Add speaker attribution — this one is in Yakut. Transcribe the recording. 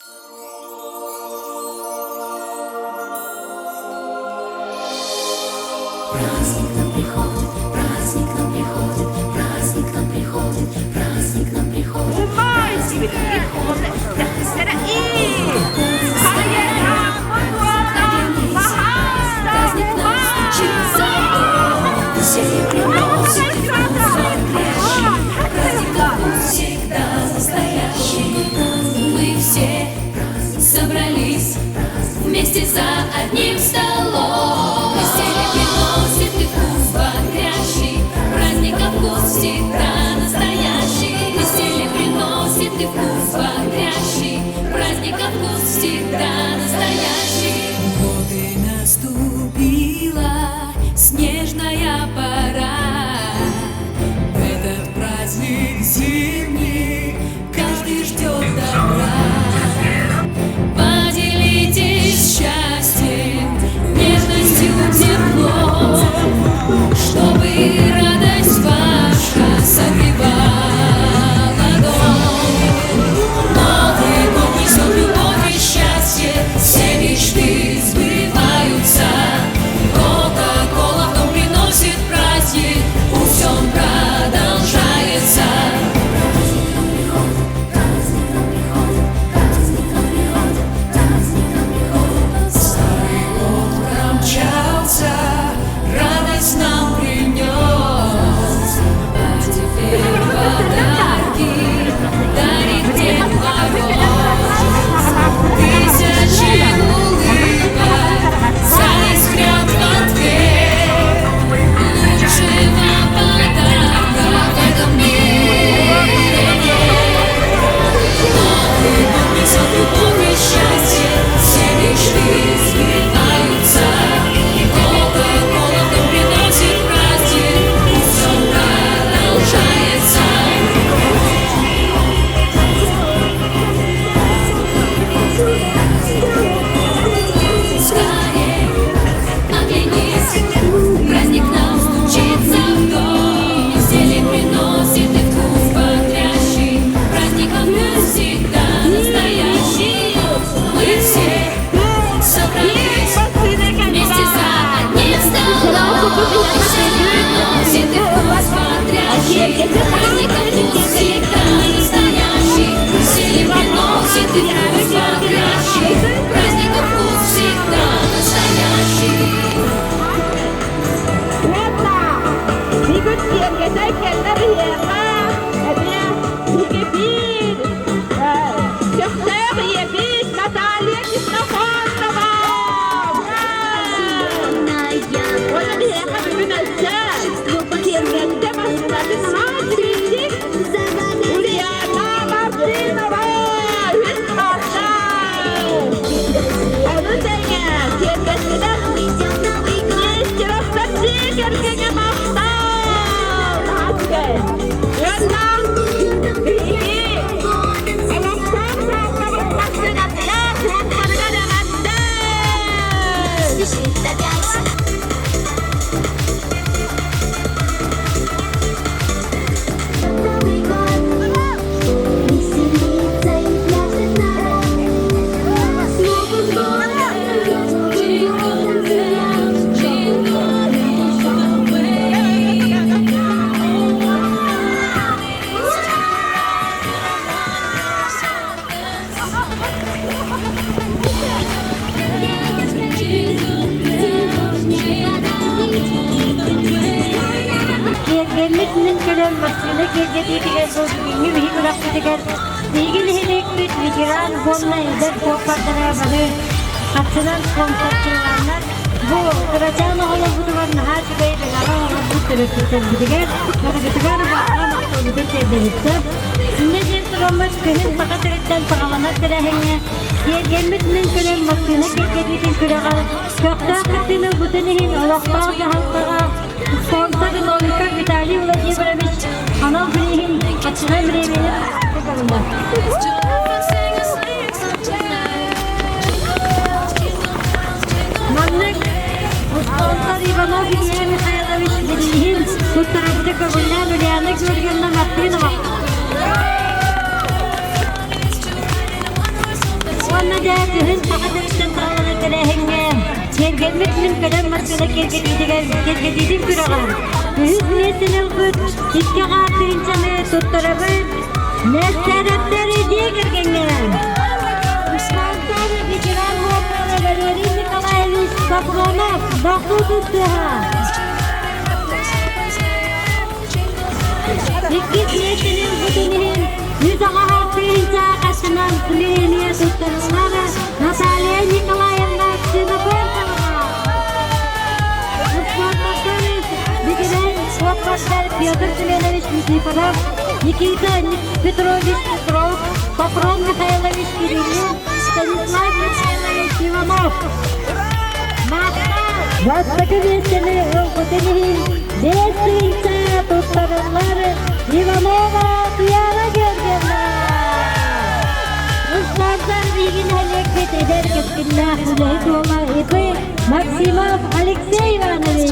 Speaker 1: Праздник к нам приходит, праздник к нам приходит, праздник к нам приходит, праздник к нам приходит, праздник к нам приходит, праздник к нам стучится в дом. Веселье приносит и вкус бодрящий, праздник на вкус всегда настоящий. Мы все собрались вместе за одним столом. Веселье приносит и вкус бодрящий, праздника вкус всегда настоящий. Веселье приносит и вкус бодрящий, праздника вкус всегда настоящий. Вот и наступила снежная пора. В этот праздник зимний каждый ждет добра. Поделитесь счастьем, нежностью, теплом, чтобы радость ваша согревала дом. Новый год несет любовь и счастье, все мечты сбываются. Кока-кола в дом приносит праздник, пусть он продолжается. Праздник к нам приходит, праздник к нам приходит, праздник к нам приходит, праздник к нам приходит. Старый год промчался, радость нам принес, а теперь подарки дарит Дед Мороз. Тысячи улыбок заискрят в ответ. Лучшего подарка в этом мире нет. Новый год несет любовь и счастье, все мечты сбываются. И Кока-кола в дом приносит праздник, пусть он продолжается. Скорей, оглянись, праздник нам стучится в дом. Веселье приносит и вкус бодрящий, праздник вкус всегда настоящий. Мы все собрались вместе за одним столом. Веселье приносит и вкус бодрящий, праздник вкус всегда настоящий. Веселье приносит и вкус бодрящий, праздник вкус всегда настоящий.
Speaker 2: Киэргэммитинэн кэлэн массыына киэргэтиитигэр бу бүгүҥҥү биһиги күрэхпитигэр биһиги нэһилиэкпит ветеран уонна эдэр суоппардара бары харчынан спонсордууланнар бу кырачаан оҕолорбутугар наһаа үчүгэй бэлэҕи оҥорбут төрөппүттэрбитигэр барыбытыгар барҕа махталбытын тиэрдэбиттэр. Инньэ диэн тураммыт күһүн саха сириттэн саҕаланар тэрээһиҥҥэ киэргэммитинэн кэлэн массыына киэргэтиитин күрэҕэр көхтөөх кыттыыны ылбытын иһин олохтоох дьаһалтаҕа Спонсор Новиков Виталий Владимирович анал бирииһин Аччыгый бириэмийэни ылла. Маннык спонсор Иванов Илья Михайлович бирииһин туттарарга көҥүллээн Ульяна Георгиевна Мартынова. Уонна дьэ күһүн саха сириттэн саҕаланар тэрээһиҥҥэ киэргэммит мин кэлэн массыына киэргэтиитигэр киэргэтиитин күрэҕэр үһүс миэстэни ылбыт икки аҕаар тыһыынчаны туттарабыт Нэссээрэптэр дьиэ кэргэҥҥэ. Спонсор ветеран уоппара Валерий Николаевич Сафронов дохсун тыаһа. Иккис миэстэни ылбытын иһин 108 тыһыынча хаччынан премия туттарыллар Наталья Николаевна Ксенофонтова. Спонсордар ветеран суоппардар Петр Семенович Никифоров, Никита Петрович Петров, Патрон Михайлович Кириллин, Станислав Михайлович Иванов. Бастакы миэстэни ылбытын иһин 5 тыһыынча туттарыллар Иванова Туяра Георгиевна. Спонсор биһиги нэһилиэкпит эдэр кэскиллээх үлэһит уола ИП Максимов Алексей Иванович.